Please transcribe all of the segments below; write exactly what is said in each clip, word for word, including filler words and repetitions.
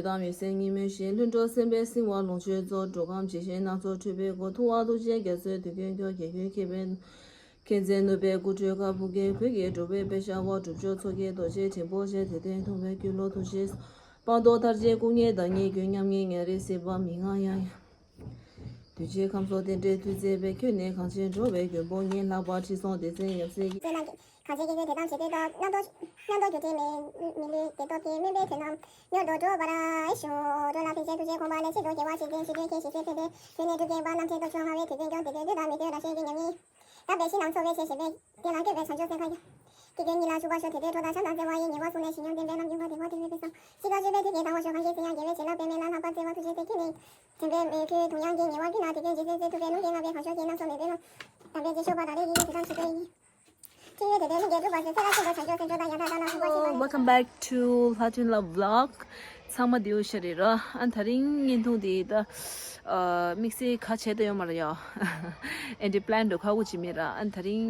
དང་མི་སེར་ཉིན་མོའི་ཞིང་། ལྷུན་གྲུབ་སེམས་དཔའི་སྲིད་པ་ལོངས་སྤྱོད་རྫོགས། འགྲོ་ཁམས་ཇི་བཞིན་སྣ་ཚོགས་འཁྲུལ་པའི་སྒོ། ཐུབ་དབང་ཐུགས་རྗེའི་རྒྱ་མཚོས་དུས་ཀུན་སྐྱོང་། རྒྱལ་ཀུན་མཁྱེན་པའི་མཁྱེན་བརྩེ་ནུས་པའི་སྐུ། སྤྲུལ་དཀར་པོ་གི་བོད་ཀྱི་འགྲོ་བའི་དཔེ་ཤ་བ། སྒྲུབ་མཆོག་མཚོ་སྐྱེས་རྡོ་རྗེ་དྲིལ་བུ་ཅན། དེ་དོན་མཐོང་བའི་སྐྱེ་ལོ་ཐུགས་རྗེས་སྤངས་རྟོགས་མཐར་ཕྱིན་སྐུ་ལྔའི་བདག་ཉིད་ཀུན། མཉམ་ཉིད་ཉེ་རིང་སྲིད་པ་མི་མངའ་ཡང་ཡང་། གདུལ་བྱའི་ཁམས་གསུམ་རྟེན་འབྲེལ་མཐུ་རྩལ་པའི། ཁྱོད་ནི་གངས་ཅན་འགྲོ་བའི་མགོན་པོ་ཉིད། ལྷག་པར་ཁྲི་སྲོང་ལྡེ་བཙན་ཡབ་སྲས་ཀྱི། བསོད་ནམས་ཀྱིས་གངས་ཅན་སྐྱེ་དགུའི་བདེ་ཐང་ཇི་སྟེ་ཐོབ། རྣམ་རྟོག་རྣམ་རྟོག་འགྱུ་འཕྲུལ་མེད་མི་ལུས་བདེ་སྟོབས་ཀྱིས། སྨོན་པའི་དོན་རྣམས་མྱུར་དུ་འགྲུབ་པར་ཤོག་འགྲོ་ལ་ཕན་ཕྱིར་ཐུགས་རྗེའི་གོ་འཕང་ལས་ཕྱིར་དུ་རྒྱལ་བ་ཞིག་འཛིན་ཞི་ཁྲོའི་ཁྱེད་ཞིག་གསོས་ཕན་བདེ་ཁྱོད་ནི་སྒྲུབ་ཀྱི་དབང་རྣམ་མཁྱེན་རྡོ་རྗེ་ལྔ་བའི་དེད་དཔོན་སྐྱོང་། དེ་དོན་དུ་དམ་མི་དོན་རང་གཞན་གྱི་ཉམས་ཉིད། བདག་འབད་ཕྱི་ནང་འཚོ་བའི་ཆེད་ཞི་བའི། དེ་ལ་སྐྱོབ་པའི་བྱང་ཆུབ་སེམས་ཁ་ཡ། དེ་དོན་ཉིད་ལ་ཞུགས་པར་ཤོག་དེ་དོན་འགྲོ་དང་བྱམས་དང་བརྩེ་བ་ཡི། ཉེ་བར་བཟུང་ནས་ཞི་ཉམས་ལྡན་པའི་ལམ་རྒྱུད་པ་དེ་བ་དེ་བས་ཕུན་སུམ། ཤི་ཁ་གཅོད་པའི་དུས་ཀྱི་དང་བ་ཤོག་གང་ཞིག་ཟིན་ཡང་དགེ་བའི་བྱིན་རླབས་པདྨའི་ལ། ལྷག་པར་བརྩེ་བ་ཐུགས་རྗེ་དེ་ཁྱེད་ནི། དྲན་པའི་མོས་གུས་དུང་དབྱངས་ཀྱིས་ཉེ་བར་བསྐུལ་ན། དེ་དོན་ཇི་སྲིད་སྲིད་ཐུབ་པའི་ལུང་བསྟན་གང་བྱོ་གྱིས། རྣམ་གསུམ་མེད་པའི་ལམ། དམ་པའི་རྗེས་ཤུལ་པ་དང་རེ་ཡི་དེ་དང་ཇི་སྲིད་ཡིན། ཁྱེད་ཡོད་དེ་དོན་ནི་དགེ་སྒྲུབ་པ་ཟེར། ཚེ་ལ་ཆེན་པོ་བྱང་ཆུབ་སེམས་མཆོག་དང་ཡང་དག་ལྟར་སྣང་ཧུ་པ་ཤེས་པ་ཡིན། Welcome back to Latun Love Vlog. ཚང་མ་བདེ་པོ་ཞིག་རེད་ར། ཨ་ད་རིང་བརྙན་ཐུང་འདི་ད་དམིགས་བསལ་ག་བྱས་ད་ཡོད་མ་རེད་ཡ། ཨེ་འདྲ་པི་ལན་འགྲོ་ཁག་པོ་ཅིག་མེད་ར། ཨ་ད་རིང་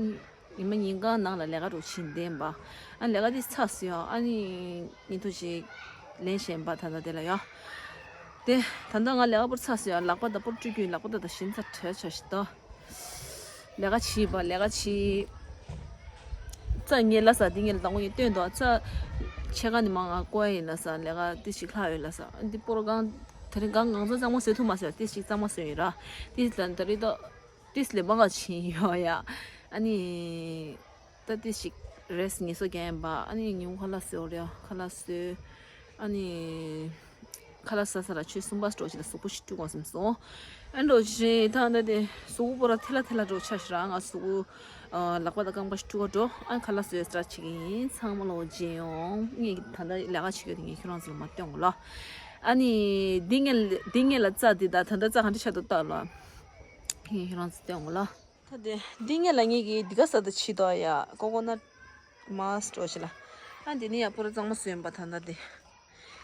ཉི་མ་ཉིན་གང་ནང་ལ་ལས་ཀ་འགྲོ་བཞིན་བསྡད་པ། ཨ་ལས་ཀ་དེ་ཚར་སོང་ཡ། ཨ་ནི་བརྙན་ཐུང་ཞིག་ལེན་བཞིན་པ་ད་ལྟ་དེ་ལ་ཡ། དེ་ད་ལྟ་ང་ལས་ཀ་པོ་ཚར་སོང་ཡ། ལག་པ་ད་པོ་བཀྲུས་ཀྱི་ཡོད། ལག་པ་ད་ད་ཞིམ་ཚ་དྲོད་ཆ་ཞིག་ད། ལས་ཀ་བྱེད་པ་ལས་ཀ་བྱེད། རྩྭ་ངས་ལ་ས་འདི་ངས་ལ་དང་པོ་ངས་སྟོན་ཏོ། རྩྭ་ཕྱེད་ཀ་ནི་མ་ང་བཀོལ་ཡིན་ལ་ས། ལས་ཀ་ཏི་ཞིག་ལྷག་ཡོད་ལ་ས། འདི་པོར་གང་དེ་རིང་གང་གང་ཚོ་གཙང་མ་བཟོས་ཐུབ་མ་སོང་། ཏི་ཞིག་གཙང་མ་བཟོས་ཡོད་ར། ཏི་ལ་ད་རེད་ད། ཏི་ལས་མ་ག་ཕྱིན་ཡོད་ཡ། ཨ་ནི། ད་ཏི་ཞིག་རེས་ངལ་གསོ་རྒྱག་ཡིན་པ། ཨ་ནི་ཉིན་ཁ་ལག་བཟོས་རེད། ཁ་ལག་བཟོས། ཨ་ནི། ཁ་ལག་ཟ་ས་ལ་ཆུ་གསུམ་པ་སྤྲོ་ཞིག་ལ་གཟུགས་པོ་ཞིག་བཀྲུ་དགོས་བསམ་སོང་། ཨ་འགྲོ་ཞིག་ད་ད་དེ་གཟུགས་པོ་ར་ཐལ་ལ་ཐལ་ལ་འགྲོ་ཆ་ཞིག་ར། ང་གཟུགས་པོ་ལག་པ་དང་རྐང་པ་ཞིག་བཀྲུ་ག་འགྲོ། ཨ་ཁ་ལག་བཟོས་སྲ་ཆེ་གི་ཡིན། ཚང་མ་ལོ་རྗེས་ཡོང་། ངས་ད་ད་ལས་ཀ་བྱེད་ཀྱི་ཡོད་དེ་ངས་ཁྱོད་རང་ཚོ་ལ་མ་སྟོན་གོ་ལ། ཨ་ནི་འདི་ངས་འདི་ངས་ལ་རྩྭ་འདི་ད་ད་ད་རྩྭ་ག་འདྲ་ཆགས་འདུག་ལྟ་ལ། ངས་ཁྱོད་རང་ཚོ་སྟོན་གོ་ལ། ད་དེ་འདི་ངས་ལ་ངས་ཀྱི་འདི་ག་ས་ད་ཆི་ཏོ་ཡ་ཀོ་ཀོ་ནཊ་མ་སི་ཏོ་ཞིག་ལ། ཨ་འདི་ནི་ཡ་པོ་ར་གཙང་མ་བཟོས་ཡིན་པ་ད་ད་དེ།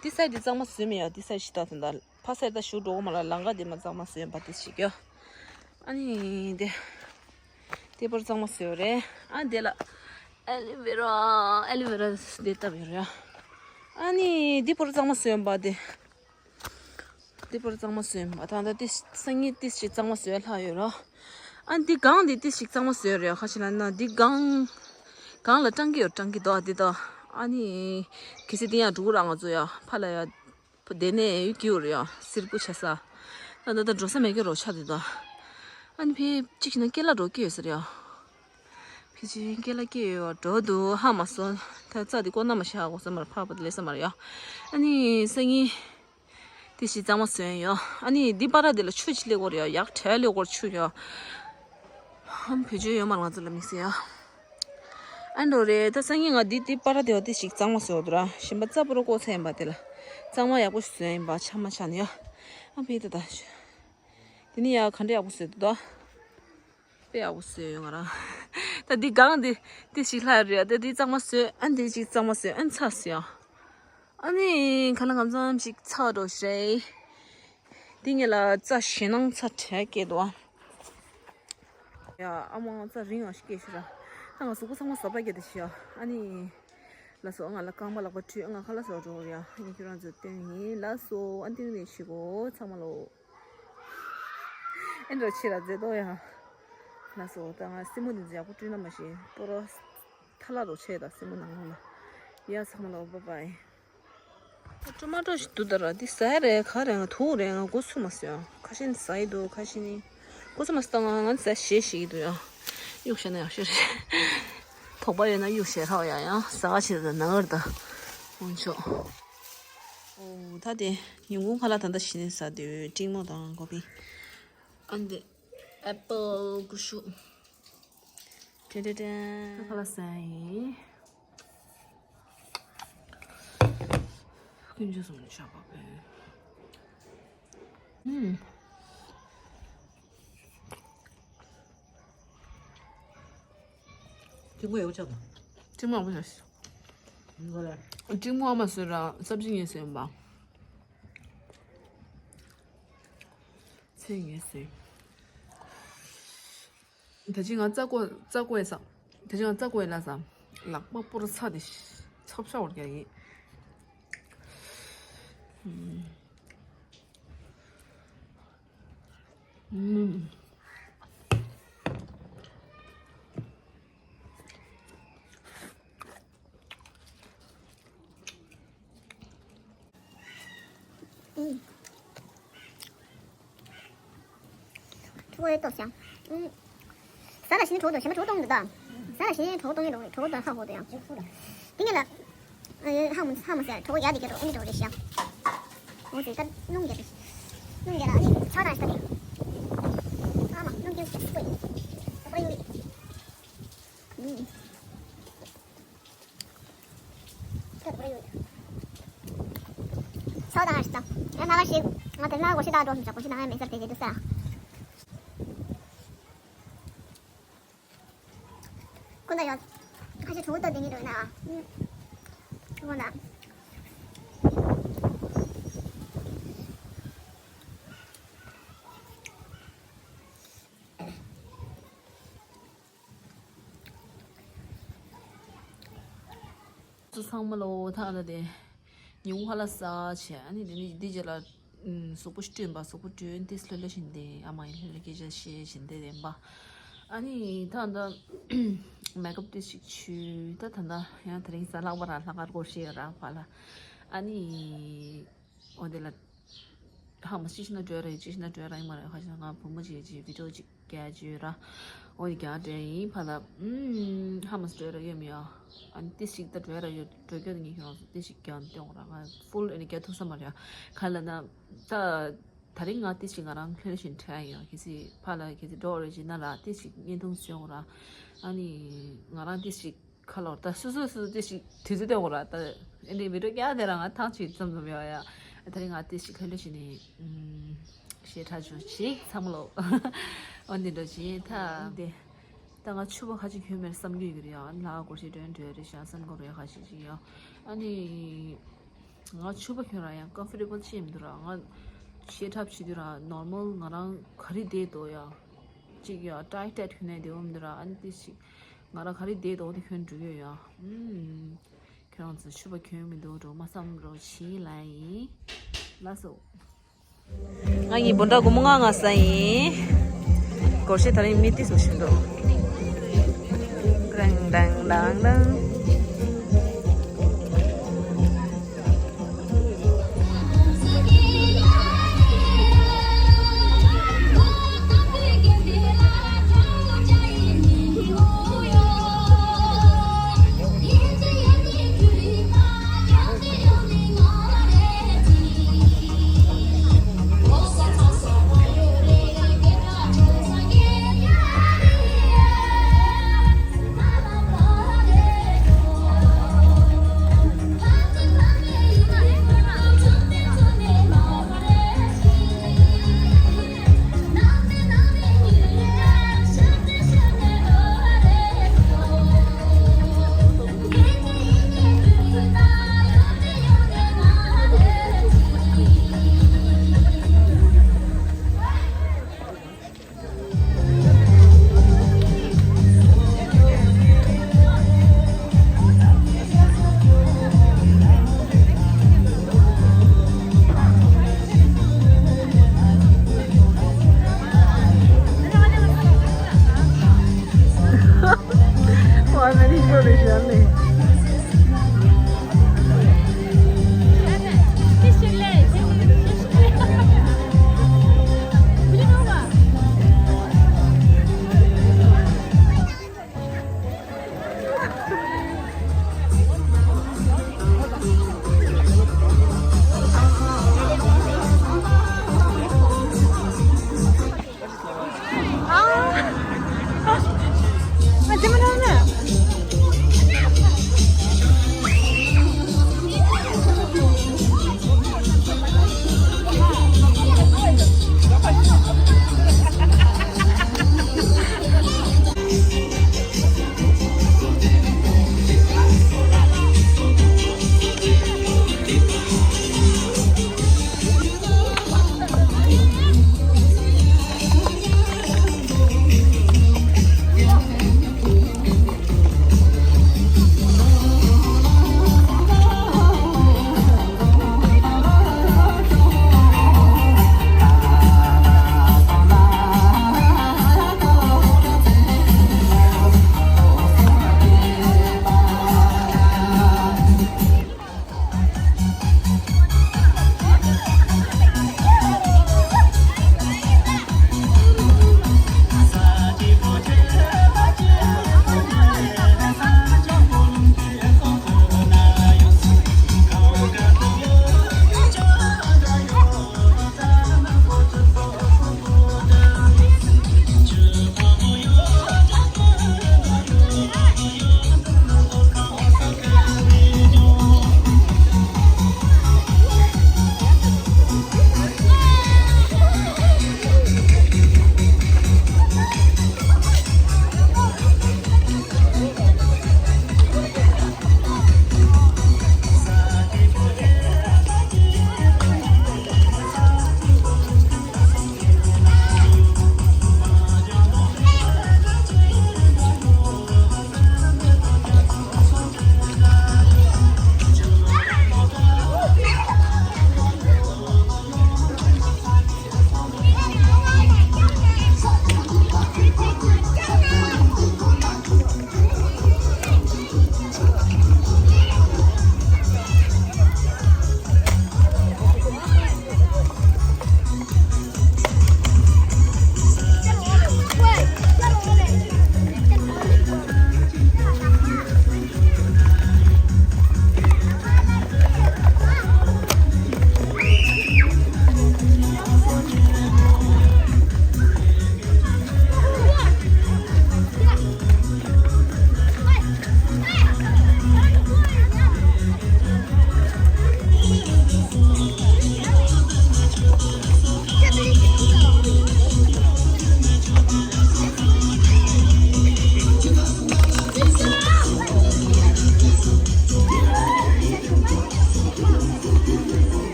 འདི་སའི་འདི་གཙང་མ་བཟོས་མེད་ཡ། འདི་སའི་ཞིག་ད་ད་ད་ཕ་སའི་ད་ཞུ་འགྲོ་གོ་མ་ལ་ལང་ག་འདི་མ་གཙང་མ་བཟོས་ཡིན་པ་དེ་ཞིག་ཡ། ཨ་ནི་དེ། དེ་པོ་ར་གཙང་མ་བཟོས་ཡོད་རེད། ཨ་འདི་ལ་ཨེ་ལི་ཝེ་ར་ཨེ་ལི་ཝེ་ར་འདི་བཏབ་ཡོད་རེད་ཡ། ཨ་ནི་འདི་པོ་ར་གཙང་མ་བཟོས་ཡིན་པ་དེ། འདི་པར་གཙང་མ་བཟོས་མ་ཐང་ད་ཏི་སང་ཉིན་ཏི་ཞིག་གཙང་མ་བཟོས་ལྷག་ཡོད་རོ། ཨ་འདི་གང་འདི་ཏི་ཞིག་གཙང་མ་བཟོས་རེད། ཁ་ཆེ་ལ་ན་འདི་གང་གང་ལ་སྤྲང་གི་ཡོད། སྤྲང་གི་དོ་འདི་དོ། ཨ་ནི་གལ་སྲིད་འདི་ཡང་འགྲོ་གི་ར་ང་ཚོ་ཡ་ཕ་ལ་ཡ་བསྡད་ནས་ཡོད་ཀྱི་ཡོད་རེད་ཡ། སིར་པོ་ཆ་ས། ད་ད་ད་འགྲོ་ས་མེད་ཀྱི་རོ་ཆ་འདི་དོ། ཨ་ནི་ཕི་གཅིག་ཤི་ན་སྐེ་ལ་འགྲོ་ཀྱི་ཡོད་ཟེར་ཡ། ཕི་ཆེ་སྐེ་ལ་སྐྱེས་ཡོད་འགྲོ་འདུག་ཧ་མ་སོང་། ད་རྩ་འདི་ཀོ་ན་མ་ཤ་གོ་ས་མར་ཕ་པ་དེ་ལས་ས་མར་ཡ། ཨ་ནི་སང་ཉིན། དེ་ཞིག་གཙང་མ་བཟོས་ཡོད། ཨ་ནི་འདི་པ་ར་དེ་ལ་ཆུ་ཅི་ལེ་གོར་ཡོད། ཡག་བྲལ་ལེ་གོར་ཆུ་ཡོད། ཧམ་བེད་སྤྱོད་ཡོད་མ་རེད་ང་ཚོ་ལ་དམིགས་བསལ་ཡ། ཨ་འགྲོ་རེད། ད་སང་ཉིན་ང་འདི་འདི་པ་ར་དེ་བ་དེ་ཞིག་གཙང་མ་བཟོས་འདུག་ར། ཞིམ་པ་རྩ་པོ་ར་བཀོག་ཚར་ཡིན་པ་དེ་ལ། གཙང་མ་ཡག་པོ་ཞིག་བཟོས་ཡིན་པ་ཆ་མ་ཆ་ནས་ཡ། ཨ་བེ་ད་ད། དེ་ནི་ཡ་ག་འདྲ་ཡག་པོ་བཟོས་འདུག་ད། དཔེ་ཡག་པོ་བཟོས་ཡོད་ང་རང་། ད་འདི་གང་འདི་འདི་ཞིག་ལྷག་རེད། ད་འདི་གཙང་མ་བཟོས། ཨ་འདི་ཅིག་གཙང་མ་བཟོས། ཨ་ཚ་ཟེར་ཡ། ཨ་ནི་ཁ་ལ་ངམ་ཙམ་ཞིག་ཚ་འགྲོ་ཤེས། འདི་ངེད་ལ་རྩ་ཞེ་ནང་ཚ་དྲག་སྐྱེས་འདུག་ཨ། ཡ་ཨ་མ་རྩ་རིང་ང་ཞིག་སྐྱེས་ཤི་ར། ད་ང་གཟུགས་པོ་ཚང་མ་བཟོ་པ་སྐྱེས་དེ་ཤི་ཡ། ཨ་ནི་ལ་སོ་ང་ལ་རྐང་པ་ལག་པ་བཀྲུས། ང་ཁ་ལག་བཟོ་འགྲོ་ཡ། ངས་ཁྱོད་རང་ཚོ་སྟོན་ཡིན་ལ་སོ། ཨ་འདི་ནས་ཤི་གོ་ཚང་མ་ལོ། ཨེ་འགྲོ་ཆེ་ར་མཛེས་ཏོ་ཡ། ལ་སོ་ད་ང་སེན་མོ་འདི་ཚོ་ཡག་པོ་བཀྲུས་ན་མ་ཤེས་པོ་ར། ཐ་ལ་རོ་ཆེ་ད་སེན་མོ་ནང་ལོགས་ལ། ཡ་ཚང་མ་ལ་བ་བའི། ད་ཊོ་མ་ཊོ་ཞིག་འདུག་ད་ར་འདི་ཟ་ཡ་རེད་ག་རེད་ང་དུག་རེད་ང་མགོ་ཚོས་མ་སོང་ཡ། ཁ་ཤས་ནི་ཟ་ཡི་འདུག་ཁ་ཤས་ནི། མགོ་ཚོས་མ་སོང་ད་ང་ང་ཟ་ཞེས་ཞིག་འདུག་ཡ། གཡུག་བཞག་ན་ཡག་ཤོས་རེད། དོགས་པ་ཡོད་ན་གཡུག་བཞག་རོགས་ཡ། ཡང་ཟ་ག་ཆེ་ད་ནང་ངར་ད། འོང་ཆོག་ཨོ་ད་དེ་ཉིན་གུང་ཁ་ལག་ད་ལྟ་ཞིག་ནས་ཟ་དུས་ཀྲིང་མོ་དང་ཀོ་པི། ཨ་འདི་ཨེ་པལ་ཀུ་ཤུ། ཏྲེ་ཏྲེ་ཏྲེ། ཁ་ལག་ཟ་ཡིན། ཀུན་སྤྱོད་སོང་ནས་ཤག་པ་པས། ཨུམ། ཀྲིང་མོ་ཡག་པོ་ཆགས་འདུག་ཀྲིང་མོ་ཡག་པོ་ཆགས་ཤག་ཀྲིང་མོ་ཨ་མ་བཟོས་ར་སབ་ཇི་ངས་བཟོས་ཡིན་པ། ཚེ་ངས་ཟེར། ད་ཅི་ང་རྩ་བཀོད་རྩ་བཀོད་ས། ད་ཅི་ང་རྩ་བཀོད་ལ་ས། ལག་པ་པོར་ཚ་དེ་ཚབ་ཤ་བར་རྒྱག་ཡིན། ཨུམ། ཆུ་བོ་ཡོད་ཏོ་ཤང་། ཨུམ། ཟ་ལ་ཞིང་གྲོགས་དང་ཞིང་གྲོགས་གཏོང་འདི་དང་། ཟ་ལ་ཞིང་གྲོགས་གཏོང་ཡིན་འགྲོ་གྲོགས་དང་ཧ་ཧོ་དང་ཡང་། དེ་ངེད་ལ། ཧ་མོ་ཧ་མོ་ཟེར་གྲོགས་ཡ་དེ་ག་གྲོགས་ཨ་ནི་གྲོགས་རེད་ཤང་། འོ་ཟེར་ད་སྣུམ་རྒྱ་དེ། སྣུམ་རྒྱ་ལ་ཨ་ནི་ཆག་དང་ཞིག་ད་དེ། ཨ་མ་སྣུམ་རྒྱ་ཞིག་སྤོ་ཡིན། སྤོ་ཡིན། ཨུམ། ཆོག་དང་ཞིག་དང་། ཡང་ན་ག་ཞིག་ང་དེ་ན་གོ་ཤི་དང་འགྲོ་མི་ཆོག་གོ་ཤི་དང་ཡང་མེད་ས་དེ་དེ་དུ་ས། ཁོ་ད་ཡོད། ཁ་ཤས་གྲོགས་ཏོ་དེ་ནི་འགྲོ་ན། ཁོ་ན། ཚང་མ་ལོ་ཐང་ལ་དེ་ཉིན་ཧ་ལ་ས་བྱས། ཨ་ནི་དེ་ནི་འདི་རྗེས་ལ་གཟུགས་པོ་སྐྲུན་པ་གཟུགས་པོ་སྐྲུན་ཏིས་ལྷོད་ལྷོད་བཞིན་དེ་ཨ་མ་ཡི་ལྷོད་ལྷོད་སྐད་ཆ་བཤད་བཞིན་དེ་དེ་འབའ། ཨ་ནི་ད་ད་མེག་ཨབ་ཏིས་ཞིག་བྱུས་ད་ད་ད་ཡང་དེ་རིང་གཟའ་ལྷག་པ་ར་ལྷག་དཀར་སྐོར་ཞིག་ར་བ་ལ། ཨ་ནི། འོ་དེ་ལ། ཧ་མ་ཅི་ཞིག་ན་བྲོས་ར་ཡོད་ཅི་ཞིག་ན་བྲོས་ར་ཡོད་མ་རེད། ཁ་ཤས་ང་བུ་མོ་ཅིག་ཅིག་བི་ཌིའོ་ཅིག་རྒྱག་བྱོས་ར། འོ་དེ་རྒྱག་བྲོས་ཡིན་ཕ་ལ། ཧ་མ་བྲོས་ར་ཡོད་མི་ཡ། ཨ་ནི་ཏི་ཞིག་ད་བྲོས་ར་ཡོད་བྲོས་སྐྱོད་ངས་ཁྱོད་རང་ཚོ་ཏི་ཞིག་རྒྱག་སྟོན་ར་ང་ཕུལ་ཨ་ནི་རྒྱག་ཐུབ་ས་མ་རེད་ཡ། ག་ལ་ན། ད། ད་རིང་ང་ཏི་ཞིག་ང་རང་ལྷོད་བཞིན་དྲན་ཡོད་གལ་སྲིད་ཕ་ལ་གལ་སྲིད་འགྲོ་རེ་བྱེད་ན་ལ་ཏི་ཞིག་བརྙན་ཐུང་བཟོས་འོང་ར། ཨ་ནི་ང་རང་ཏི་ཞིག་ཁ་ལོར་ད་སུ་སུ་སུ་ཏི་ཞིག་དུས་ཚོད་ལྟ་བུ་ར་ད་ཨེ་འདྲའི་བི་ཌིའོ་རྒྱག་དེ་ར་ང་ཐང་ཆད་ཙམ་ཙམ་ཡོད་ཡ། ད་རིང་ང་ཏི་ཞིག་ལྷོད་ལྷོད་བྱས་ནས་ཞེ་དྲག་བྱུང་ཞིག་ཚང་མ་ལོ། འོ་འདི་འདྲ་བྱས་ད་དེ་ད་ང་ཕྱུ་པ་ཁ་ཅིག་གྱོན་མེད་བསམ་གྱི་ཡོད་ཀྱི་རེད་ཡ། ཨ་ནི་ལ་སྒོར་ཞིག་སྒྲོན་འགྲོ་རེད་ཤག་བསམ་གྱི་རེད་ཁ་ཤས་ཅིག་ཡ། ཨ་ནི་ང་ཕྱུ་པ་གྱོན་ར་ཡང་ཀམ་ཕོར་ཊེ་བལ་ཅིག་མི་འདུག་ར། ང་ཤེ་ཐབ་བྱེད་དུས་ར་ནོར་མལ་ང་རང་ག་རེ་བསྡད་འདུག་ཡ། ཅིག་ཡ་ཊའི་ཊའི་གྱོན་ནས་བསྡད་འོང་མི་འདུག་ར། ཨ་ནི་ཏི་ཞིག་ང་རང་ག་རེ་བསྡད་འདུག་དེ་གྱོན་འགྲོ་གི་ཡོད་ཡ། ཨུམ། ཁྱོད་རང་ཚོ་ཕྱུ་པ་གྱོན་མི་འདུག་འགྲོ་མ་བསམ་རོགས་བྱེད་ལ་ཡིན། ལགས་སོ། ང་ཡི་བུ་འདྲ་སྒོར་མོ་ལྔ་ལྔ་ཟ་ཡིན། སྒོར་གཞས་དེ་རིང་མི་ཏིས་མི་ཤེས་འདུག་ཀྲང་ཀྲང་ཀྲང་ཀྲང་།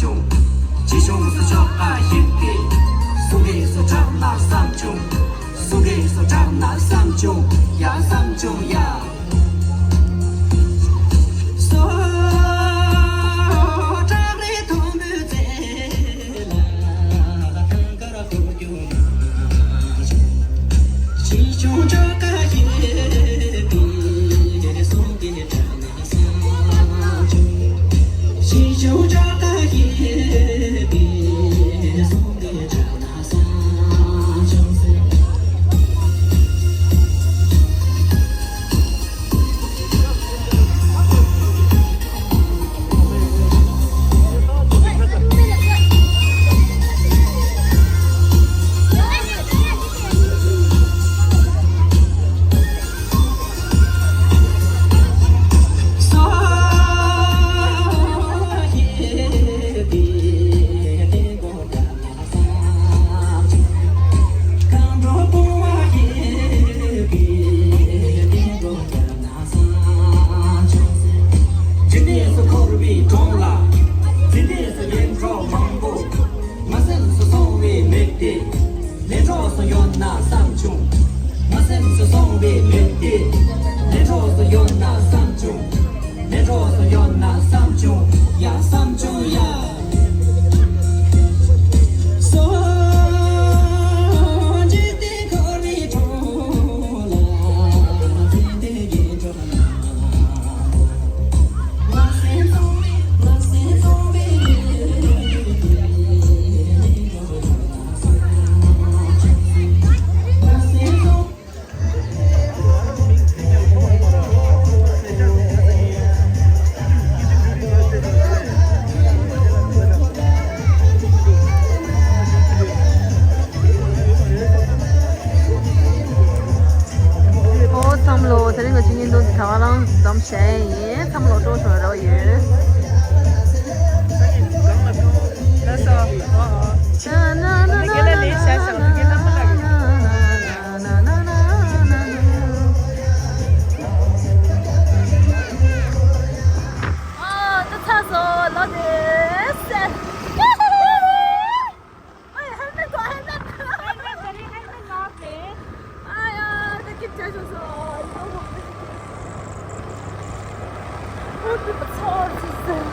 ཇི་བྱུང་སུ་ཆོག་ག་ཞིག་གི། སུ་གིས་སུ་དྲག་ན་བསམ་བྱུང་། སུ་གིས་སུ་དྲག་ན་བསམ་བྱུང་ཡ། བསམ་བྱུང་ཡ། སོ་དྲག་རེ་མཐོན་པོའི་རྩེ་ལ་ཐང་དཀར་ཁུག་རྒྱུ་ན་ཆུང་། ཇི་བྱུང་ཆོག་ག་ཞིག་གི། སུ་གིས་དྲག་ན། ཇི་སྙེད་སུ་འཁོར་བའི་གྲོང་ལ། ཇི་སྙེད་སུ་ཡིད་འཕྲོག་མང་པོ། ང་སེམས་སུ་སོང་བའི་མི་དེ། ལས་གྲོགས་སུ་ཡོད་ན་བསམ་བྱུང་། ང་སེམས་སུ་སོང་བའི་མི་དེ། ལས་གྲོགས་སུ་ཡོད་ན་བསམ་བྱུང་། ལས་གྲོགས་སུ་ཡོད་ན་བསམ་བྱུང་ཡ། བསམ་བྱུང་ཡ། སོ་འཇིག་རྟེན་འཁོར་བའི་གྲོང་ལ། འཇིག་རྟེན་ཡིད་འཕྲོག་ན། ང་སེམས་སོང་བའི། ང་སེམས་སོང་བའི། ཨོ་བསམ་བློ་དེ་རིང་གི་ཆུ་ཉིན་དུ་གྲྭ་བ་རང་འཛོམས་བྱས་ཡིན། བསམ་བློ་སྤྲོ་བྱུང་རོགས་ཡོད། ཨ་ད་ཚར་སོང་། ལོ་དེ་སེ། ཨ་ཡ་ཧེལ་མེ་ཊི་དང་ཧེལ་མེ་ཊི། ཨ་ཡ་ད་སྐྱིད་ཆ་བྱུང་སོང་། ཨོ་དེ་ཚོ་ཚོ་ཚོ།